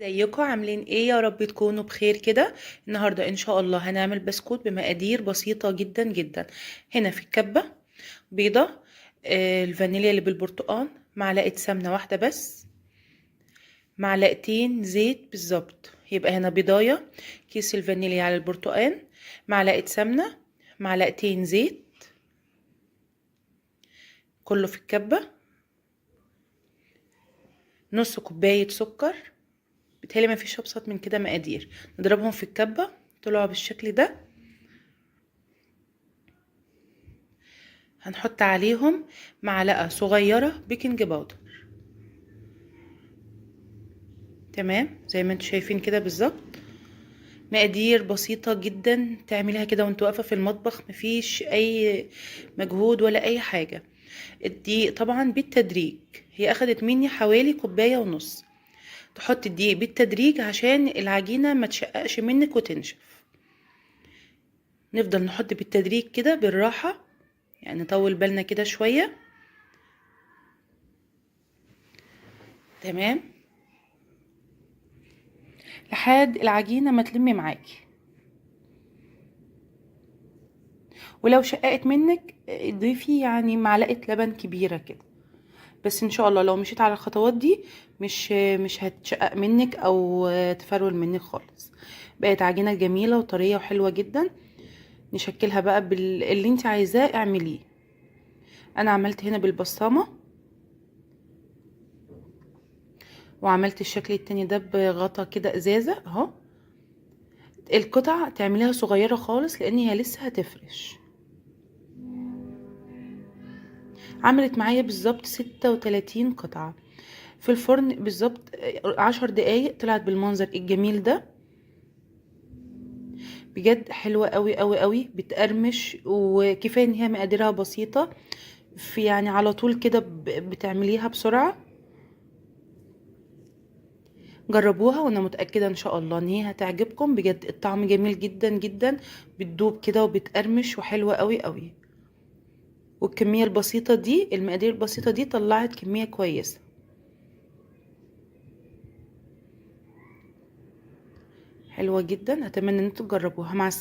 ازيكم؟ عاملين ايه؟ يا رب تكونوا بخير كده. النهارده ان شاء الله هنعمل بسكوت بمقادير بسيطة جدا جدا. هنا في الكبه بيضة، الفانيليا اللي بالبرتقال، معلقه سمنه واحدة بس، معلقتين زيت بالظبط. يبقى هنا بيضايه، كيس الفانيليا على البرتقال، معلقه سمنه، معلقتين زيت، كله في الكبه، نص كوباية سكر. بيتهيألي ما فيش ابسط من كده مقادير. نضربهم في الكبه، طلعوا بالشكل ده. هنحط عليهم معلقه صغيرة baking powder، تمام زي ما انتم شايفين كده بالظبط. مقادير بسيطة جدا، تعمليها كده وانت واقفة في المطبخ، مفيش اي مجهود ولا اي حاجة. الدقيق طبعا بالتدريج، هي اخدت مني حوالي كوباية ونص. تحط الدقيق بالتدريج عشان العجينة ما تشققش منك وتنشف. نفضل نحط بالتدريج كده بالراحة، يعني نطول بالنا كده شوية، تمام، لحد العجينة ما تلم معاكي. ولو شققت منك ضيفي معلقة لبن كبيرة كده، بس ان شاء الله لو مشيت على الخطوات دي مش هتشقق منك او تفرول منك خالص. بقت عجينة جميلة وطرية وحلوة جدا. نشكلها بقى باللي انت عايزاه اعمليه. انا عملت هنا بالبصامة، وعملت الشكل التاني ده بغطا كده ازازة اهو. القطع تعمليها صغيرة خالص لان هي لسه هتفرش. عملت معايا بالظبط 36 قطعة في الفرن بالظبط 10 دقايق، طلعت بالمنظر الجميل ده. بجد حلوة قوي قوي قوي، بتقرمش، وكفاية ان هي مقاديرها بسيطة، في على طول كده بتعمليها بسرعة. جربوها وانا متأكدة ان شاء الله ان هي هتعجبكم بجد. الطعم جميل جدا جدا، بتدوب كده وبتقرمش وحلوة قوي قوي. والكمية البسيطة دي، المقادير البسيطة دي طلعت كمية كويسة. حلوة جدا، اتمنى ان انتوا تجربوها. مع السلامة.